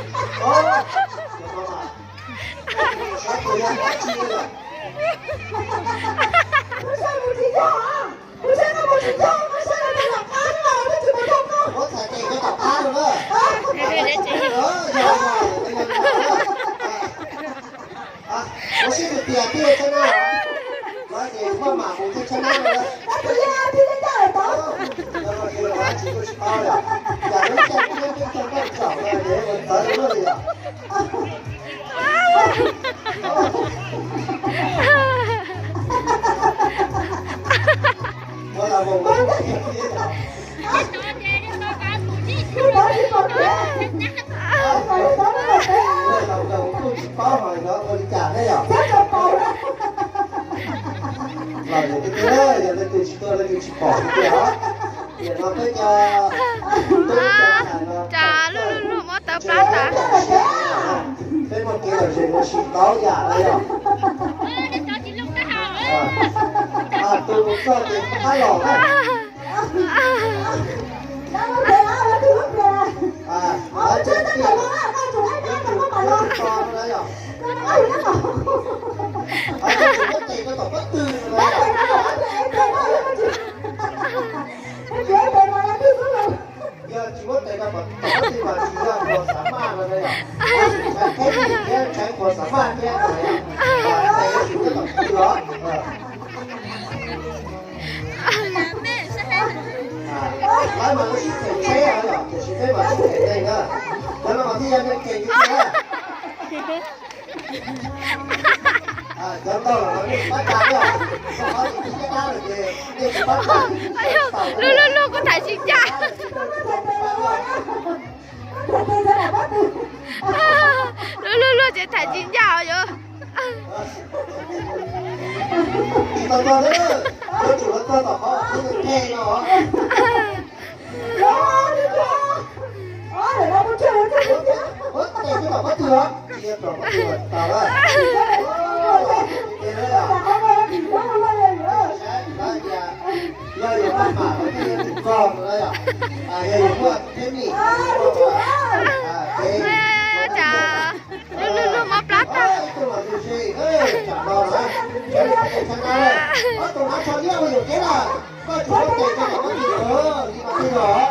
Ov, ov, tus yog dab tsi yom? Kuv saib mus tsis yog, kuv saib koj mus tsis yog, koj saib rau tom qab no twb tsis mus rau koj. Muab txhais tes rau tom qab no na. Yog, yog, yog. Ua siab tiag tiag thiaj tshab nab, no ces maj mam mus thiaj tshab nab no. Tab sis yog thiaj tshab nab tau. Yog no ces ua tsis tau tsis paub yom, yam lub caij thiab peb caug peb tsaum no ces ua txawv luaj li yom. Ua las voos kuj tsis paub hais no ua li cas ne yom. Los yog leej twg tsis tuaj leej twg tsis pom tiag os. Nim no peb cov tub cov ntxhais no cas lub lub lub muab tawv plab tas. Peb muaj kev lom zem mus sim tau yam no yom. Tus mus txog ces qab los na. Yog tsis muab tes rau tom pob tw mas tsis yog Huas Xav Maj no na yom. Ntshai Huas Xav Maj thiab, tes tsis muab tom pob tw los. Lawv mas lawv sib them tsheb os yom, tiam sis peb mas sib them neeg na. Cov no mas thiaj yog neeg kheej tiag tiag. Cov ntau los nej tsis pab tsa thiab, koj qhov tsis tib caj dab lawm ces nej tsis pab tsa. Lub lub lub kuv thaiv tsis ncaj. Lub lub lub ces thaiv tsis ncaj os yom. Tsis tau txog na, yuav tsum los txog tom qhov kuv tus kheej no. Muab tes rau tom pob tw os, tsis yog tom pob tw tau na. Yog yuav maj mam los thiaj yuav tsum txog no yom. Yog yuav muaj teb nim, ces lub lub lub mob plab tag. Ib tug los ze ze, tsam no na, ob tug hnav tsho liab ua yuam kev lawm, koj tsis muab tes rau tom pob tw, li no twg los.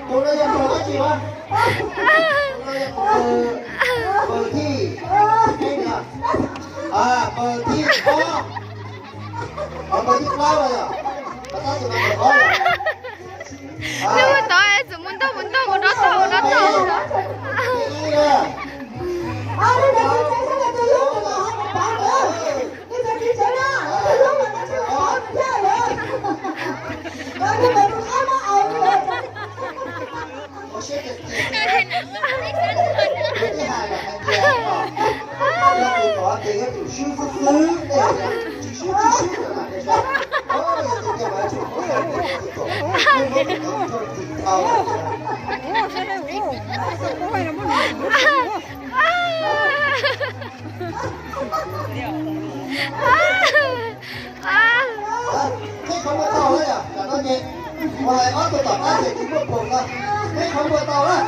Tus no yog tus dab tsi mas? Tus no yog tus pw thij, pw thij ob, pw thij plaub los yom. Tab sis no tus ob. Nws mus tod es txawm mus ntog mus ntog mus rov tog mus rov tog. Qheb qhov muag tau lawm yom, tam no ces ua hais ob tug tom qab ces tsis muaj phoom no. Qheb qhov muag tau lawm.